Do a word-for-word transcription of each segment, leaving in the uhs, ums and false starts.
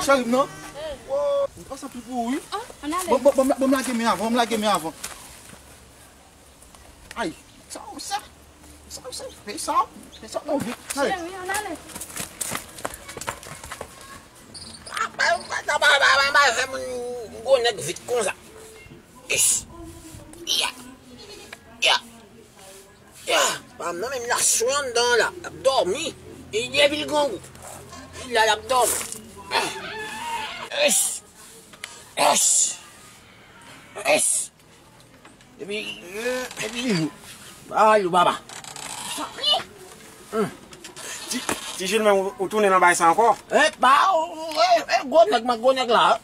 Cheri m nan. Wo, m pase pi pou ou, wi. Ah, ann ale. Bon, bon, bon, bon, m lage men avan, m lage men avan. Ay, sa, sa, sa, sa, fè sa, fè sa, non, vit. Cheri, ann ale. Pa, pa, pa, pa, pa, pa, pa fè moun gwo nèg vit konsa. Ish. Ya. Ya. Ya. Pa m nan menm la sou anndan la. L ap dòmi. E depi l grangou. Li la, l ap dòmi. Ish. Ish. Ish. Epi, epi, pa lou, papa. Ti, Ti Jil, men ou, ou tounen nan bay sa ankò? Epa, ou, ou, e, e, gwo nèg, mwen gwo nèg la.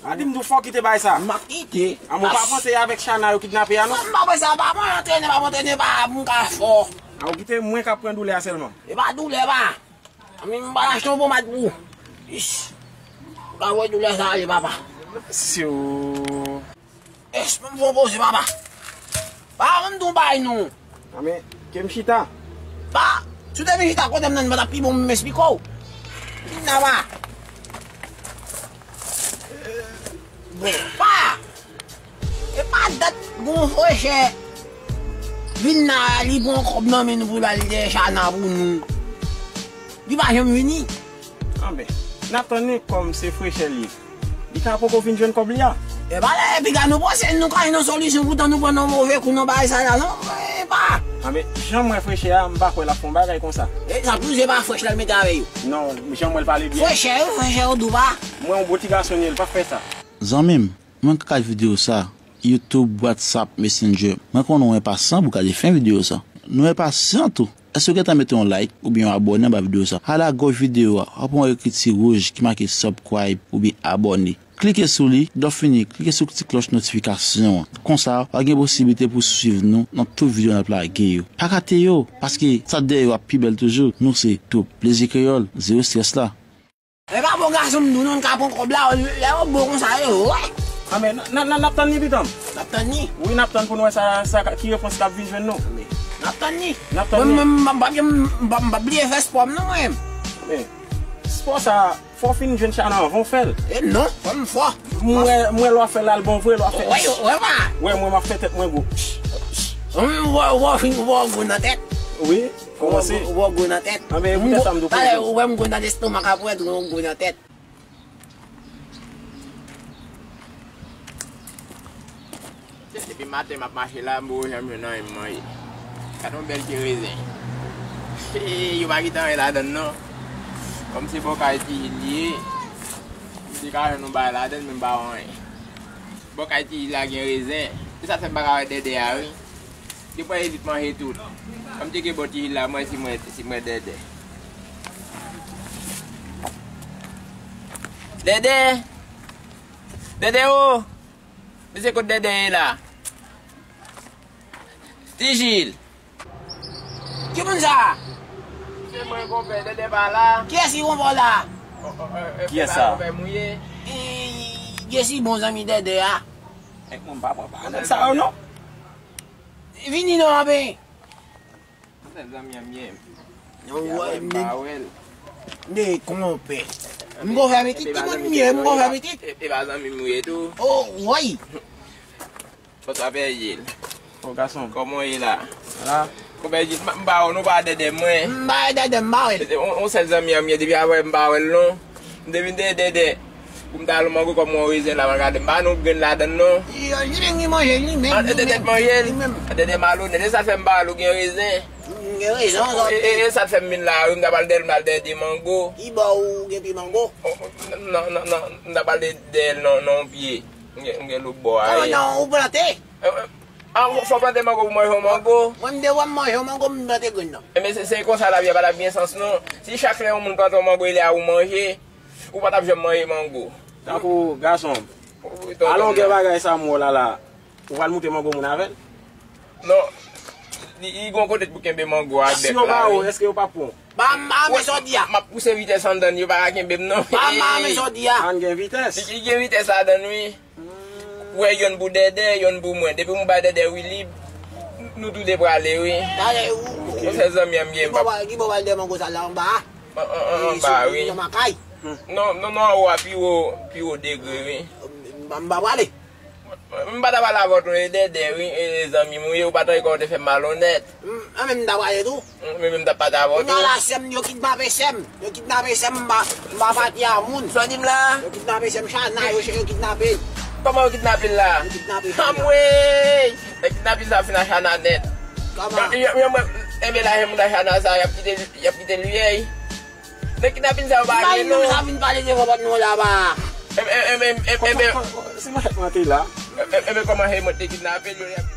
A di m tou fò kite bay sa. M ap kite. A, mwen pa panse e avèk Chana yo kidnape a, non? Mwen pa panse a, pa mwen antrene, pa mwen antrene, pa m ka fò. A, ou kite mwen k ap pran doulè a sèlman. E pa doulè, pa. Ann, m pral achte yon pomad pou ou. Ish. Ou ka wè doulè sa ale, papa. Syo. Ish, ban m fè yon poze, papa. Papa, ban m di w yon bagay non. Anben, ke m chita. Pa, si w te vin chita kote m nan, m pa t ap pi bon, m esplike w. Vin la, pa. Bon, pa. E pa dat gon frechè vin la, li pran kòb nan men nou pou l al dèyè Chana pou nou. Li pa janm vini. Anben, n ap tann li kòm se frechè l ye. Li ka poko fin jwenn kòb li a. E pa lè, piga nou panse nou ka jwenn yon solisyon poutan nou pran yon move kou nan bagay sa la, non? E pa. Anben, jan m wè frechè a, m pa kwè l ap fè yon bagay konsa. E sa plis se pa frechè l mete avè yo. Non, jan m wè l pale byen. Frechè yo, frechè yo dou pa. M wè yon bon ti gason li ye, l p ap fè sa. Zanmi m, mwen k gad videyo sa, YouTube, WhatsApp, Messenger. Mwen konnen w enpasyan pou gade fen videyo sa. Nou enpasyan tou. Èske w gentan mete yon like oubyen yon abòne anba videyo sa? A lagòj videyo a, w ap wè yon ekriti wouj ki make subscribe oubyen abòne. Klike sou li, lè w fini, klike sou ti klòch notifikasyon an. Konsa, w a gen posiblite pou w swiv nou nan tout videyo n ap lage yo. Pa rate yo, paske sa dèyè yo ap pi bèl toujou. Nou se Twoup Plezi Kreyòl, zewo estrès la. E pa bon gason m di w non, n ka pran kòb la, lè yo bon konsa yo, wè. Anben, n, n, n, n ap tann li, pitan m. N ap tann li? Wi, n ap tann pou n wè sa, sa, ki repons l ap vin jwenn nou. Anben, n ap tann li. N ap tann li. Mwen, mwen, m p ap janm, m p ap, m p ap bliye fè spò m non, mwen. Men, spò sa, fò w fin jwenn Chana anvan w fè l. E non, fò m fò. M wè, m wè lè w ap fè l al bon vre, lè w ap fè. Wè, wè, pa. Wè, mwen, m ap fè tèt mwen gwo. Mwen, wè, wè, fin, wè, gwo nan tèt. Wi. Kòmanse. Ou wè w gwo nan tèt. Anben, e poutèt sa m tou. Talè, ou wè m gwo nan lestomak, apre tou, ou gwo nan tèt. Depi maten m ap mache la, m poko janm jwenn anyen m manje. Gade yon bèl ti rezen. Yo pa kite anyen ladann non. Kòm se bòkay Ti Jil li ye, m te ka jwenn yon bagay ladann, men m pa wè anyen. Bòkay Ti Jil la gen rezen. Se sa fè m pa ka wè dèdè a, wi. Li pral evit manje tout. An m tcheke bò Ti Jil la, mwen si mwen, si mwen dèdè. Dèdè! Dèdè o! Mesye, kot dèdè ye la? Ti Jil! Ki moun sa a? Se mwen, konpè, dèdè pa la. Kiyès ki konpè w la? Kiyès sa? Konpè Mouye. Jesi, bon zanmi dèdè a. Mwen pa pran pa nan sa yo non. Vini non, anben. Sèl zanmi an m ye. Non, wè, m pa wè l. De konpè. M gon fè pitit, ti moun m ye, m gon fè pitit. E pa zanmi m ye tou. Oh, woy. Bonswa Pè Jil. O gason. Kòman w ye la? La. Konpè Jil, m pa wè w non, pa dèdè mwen. M pa dèdè, m pa wè l. On sèl zanmi an m ye, depi avè m pa wè l non. M te vin dèyè dèdè pou m ta al mango kòm yon rezen la, m al gade m pa nou grenn ladann non. Li menm ki manje l, li menm. An dèdè t manje l. An dèdè malonèt, e sa fè m pa al ou gen rezen. Gen rezon. E sa t fè m vin la wi, m ta pral dèyè l, m al dèyè de mango. Ki bò ou gen pye mango? Non, non, non, m ta pral dèyè l nan yon pye. M gen lòt bò a. Nan ou plante? An, fò w plante mango pou manje yon mango. Mwen m te wè m manje yon mango, m plante grenn nan. Ebyen, se, se konsa lavi a pa t ap gen sans non. Si chak lè yon moun plante yon mango, e lè a ou manje, ou pa t ap janm manje mango. Tankou gason m. Alon gen bagay sa m wè w la la. Ou pral moute mango moun avè l? Non. Li, li gon kote pou kenbe mango a bèk la. Si yo ba ou, èske yo p ap pran w? Ba m, ba m, men sa w di a. M ap pouse vitès anndan, yo pa ka kenbe m non. Ba m, ba m, men sa w di a. Ann gen vitès. Li, li gen vitès ladann wi. Ou wè yonn pou dèdè, yonn pou mwen. Depi m bay dèdè wi lib, nou tou de prale wi. Talè ou. Yon sèl zanmi an m gen. Ki bò w al dèyè mango sa la anba a? An, an, an, anba wi. Nan makay. Non, non, non, an wo a pi wo, pi wo degre, wi. M pa, m pa prale. M pa ta pale avè w tou, e Dèdè, wi, e zanmi m, wi, ou pa tande kòman w te fè m malonèt. M, an menm m ta prale tou. M, men m ta pale avè w tou. Kounye a la, sè m, yo kidnape sè m. Yo kidnape sè m, m pa, m pa pati a moun. Sa w di m la? Yo kidnape sè m, Chana, yo, yo kidnape l. Kòman yo kidnape l la? Yo kidnape l. Anmwey! Nèg kidnapin sa fin a Chana nèt. Kòman? Yo, yo, yo, enben la, moun a Chana sa, y ap kite, y ap kite l vye. Nèg kidnapin sa yo pa gen non. Sa vin pale devan pòt nou la ba. Enben, enben, enben, enben, se mwen k mante la. Enben, kòman se mwen te kidnape l, yo, y ap